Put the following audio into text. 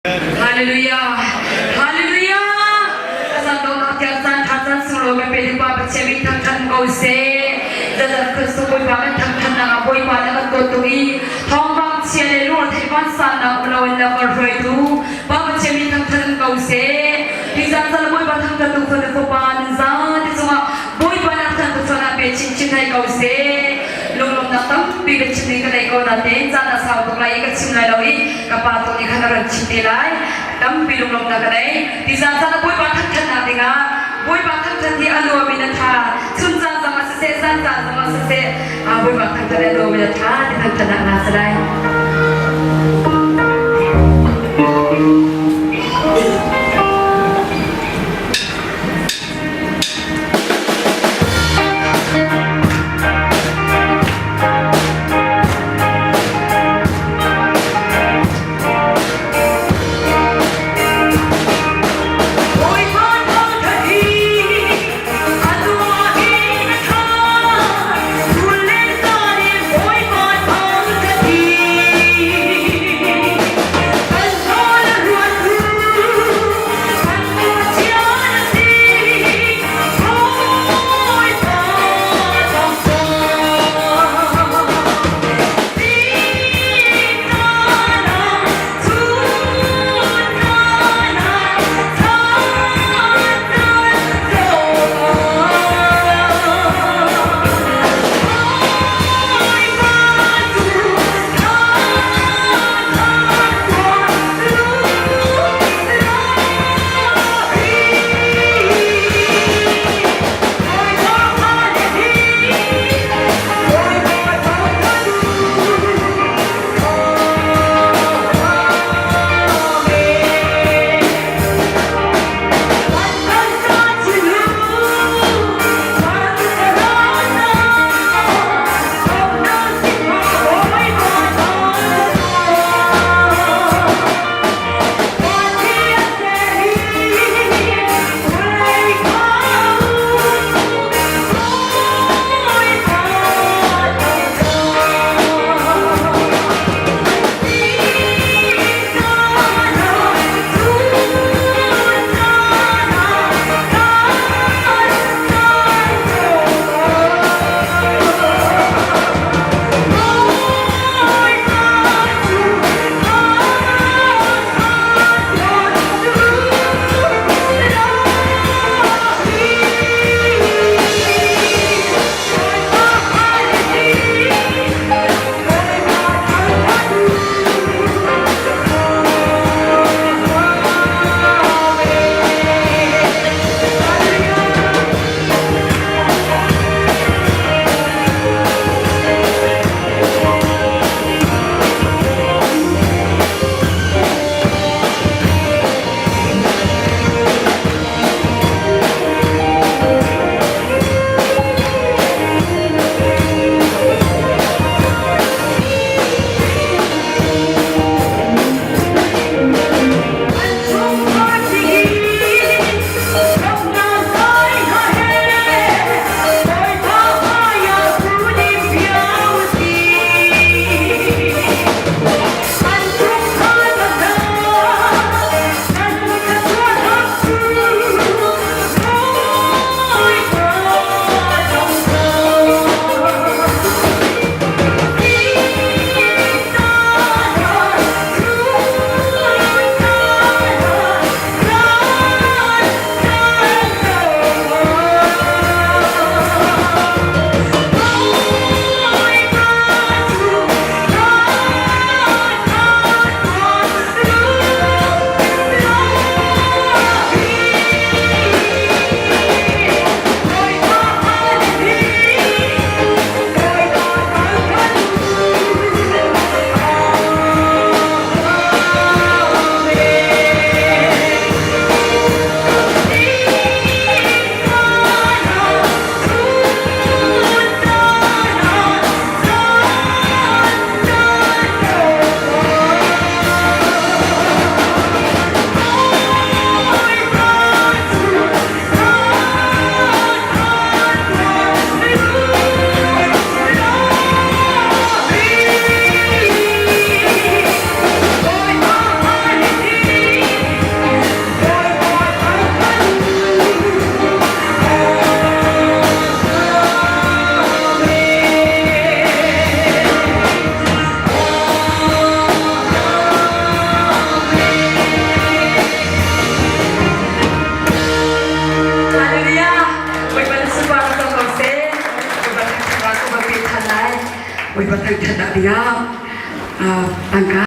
Hallelujah! Hallelujah! Azan dawtnak tiang caan tha caan sunglawi kan pe Pa Pathian min thangthat ko seh. Zazan Kristo Bawipa kan thangthatnak ah Bawipa na kan dawt tuk i thawngpang chia le lung theih vansannak um loin na kan hruaitu Pa Pathian min thangthat ko seh. Hi zan zan Bawipa thangthat tu fanu fapa nan zate cungah Bawipa na thangthat cun ah pe chinchin hai ko seh. Lunglawmhnak tampi ka chim ding ka nei ko natein caan a sau tuk lai i ka chim lai lo i ka pa tu nih khan a ran chim te lai. Tampi lunglawmhnak ka nei. Ti zan caan ah Bawipa thangthatnak dingah Bawipa thangthat hi a nuam in a tha. Chun caan zong ah siseh, zan caan zong ah siseh, Bawipa thangthat hi a nuam in a tha ti thangthatnak hna si lai. Bawipa thangṭhat hi a nuam in a ṭha. Phul le zan in Bawipa thangṭhat hi. Kan zawn a ruat. Bawipa thangṭhatnak dingah tangka.